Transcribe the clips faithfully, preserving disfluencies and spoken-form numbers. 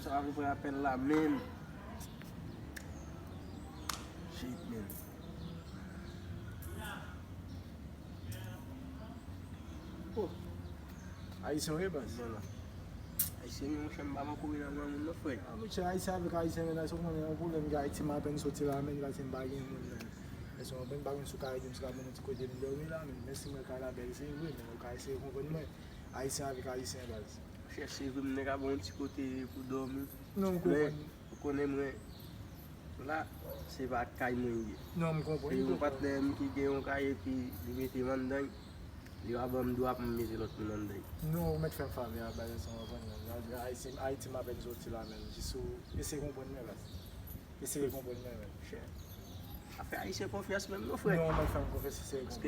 Sa va pran apèl la, men. Shit, men. Oh. Ayisyen w ye, baz? Vwala. Ayisyen, men, monchè, m pa pran kouri nan granmoun, non, frè. Ah, monchè, Ayisyen avèk Ayisyen, men, la, se w konnen, yon pwoblèm gen Ayiti, m apèn soti la, men, la, se m pa gen moun, men. Èske w konprann? M pa konn si w ka ede m, si w ka ban m yon ti kote m dòmi la, men, men si mwen kay la bèl, se vre, men, ou ka eseye konprann mwen. Ayisyen avèk Ayisyen, baz. Chèche vre, m nèk ap yon ti kote pou dòmi. Non, m konprann. Ou konnen mwen, la, se pa kay mwen ye. Non, m konprann. Se yon patnè m ki gen yon kay epi li mete m anndan. Li pa ban m dwa pou m mete lòt moun anndan. Non, ou mèt fè m favè a, baz, èske w konprann, men. Ayiti, Ayiti m apèn soti la, men. Jis ou eseye konprann mwen, baz. Eseye konprann mwen, men. Chè. Afè ayisyen konfyans menm non, frè. Non, mwen fè m konfyans, se konfyans.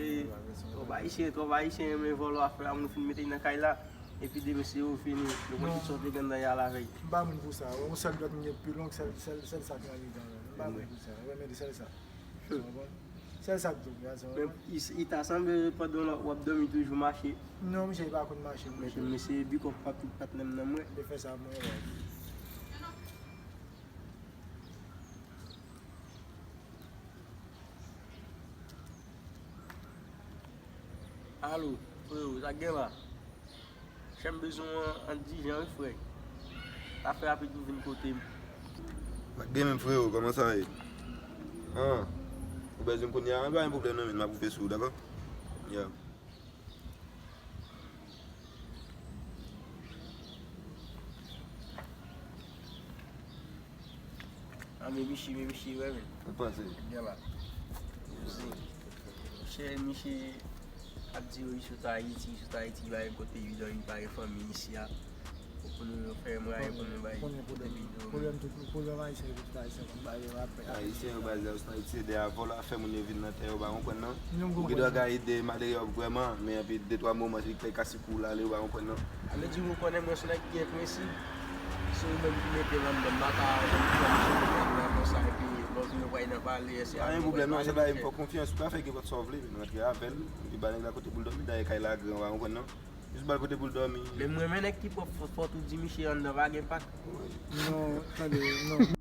Paske twòp ayisyen, twòp ayisyen renmen vòlò, afè a moun fin mete nan kay la, epi demen se yo fini, yo konn tout sa w te gen nan y al avè l. M pa moun pou sa. Yon sèl dwèt m gen pi long, sèl, sèl, sèl sa k nan mitan an. M pa moun pou sa. Ou renmen di sèl sa. Ou konprann? Sèl sa k di m, gason. Men, i, i ta sanble pandan w ap dòmi toujou mache. Non, misye pa konn mache, monchè. Men, mesye bikòp pa tout patnè m nan mwen. Li fè sa mwen, wè. Alo, frewo, sa k gen la? Chè m bezwen w an dijan wi, frè. Sa fè rapid pou vin kote m. Sa k gen menm, frewo, kòman sa ye? An, ou bezwen m kounye a? An, pa gen pwoblèm non, men m ap rive sou ou, dakò? Ya. Ah, men Michi, men Michi, wè, men. Ou panse? Byen la. Chè Michi ap di yo, li sot Ayiti, li sot Ayiti, li pa gen kote li dòmi, li pa gen fanmi isi a. Pou nou fè mwayen pou nou bay. Konnen pwoblèm, pwoblèm tout, pwoblèm ayisyen yo, tout ayisyen konn bay yo apre. Ayisyen yo, baz, yo snipe, se de a vòlò a fè moun yo vin nan tè yo, pa konprann non. Ou gen dwa ka ede malere yo vrèman, men epi de twa moman, se li k fè kase kou la, ale, ou pa konprann non. A vle di, ou konnen mwen se nèg ki gen prensip. Se ou menm ki mete m anndan, m pa ka janm pran misye nan konsa, epi lè w vin ou pral nan pale, se pa yon pwoblèm non, se pa yon fòk konfyans, ou ka fè gen pòt sa w vle, men rantre avè l, epi ba nèg la kote pou l dòmi, dayè kay la gran, ou pa konprann non. Jis ba l kote pou l dòmi. Men m renmen nèg ki pwòp, fò, fò tou di misye anndan pa gen pak. Non, tande, non.